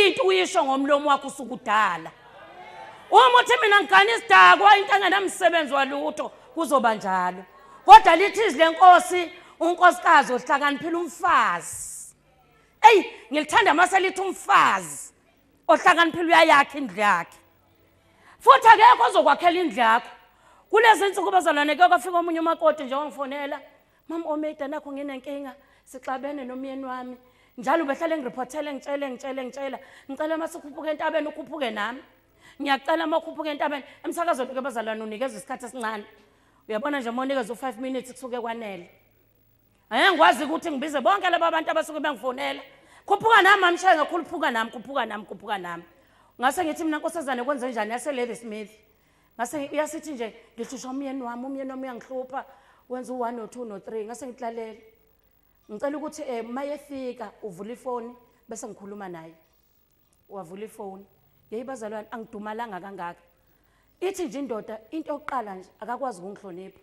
Into uyisho ngomlomo wakho usukudala. Uma uthi mina ngigana isidakwa into engenamsebenzi walutho kuzoba njalo. Kodwa lithi izwi lenkosi unkosikazi ohlakaniphile umfazi. Eyi ngilithanda mase lithi umfazi ohlakaniphile uyayakha indlu yakhe. Futhi akekho ozokwakhela indlu yakho. Kulezi nsuku bazalwane ke kwafika omunye umakoti nje wangifonela. Mam Omeda nakho nginenkinga sixabene nomyeni wami. Njalo ubehlale ngireport-ele ngitshele ngitshele ngitshela. Ngicela uma sikhuphuka entabeni ukhuphuke nami. Ngiyacela uma ukhuphuka entabeni emsakazweni ke bazalwane unikeza isikhathi esincane. Uyabona nje uma unikeza u-5 minutes kusuke kwanele. Angeke ngikwazi ukuthi ngibize bonke laba bantu abasuke bengifonela. Khuphuka nami mamshaye ngakhuluphuka nami khuphuka nami khuphuka nami. Ngase ngithi mina nkosazane kwenze njani yase Lady Smith. Ngase uyasithi nje ngihlushwa umyeni wami umyeni wami uyangihlupha wenza u1 no2 no3 ngase ngikulalela. Ngicela ukuthi eh mayefika uvula ifoni bese ngikhuluma naye. Wavula ifoni. Yeyi bazalwane angidumalanga kangaka. Ithi nje indoda into yokuqala nje akakwazi ukungihlonipha.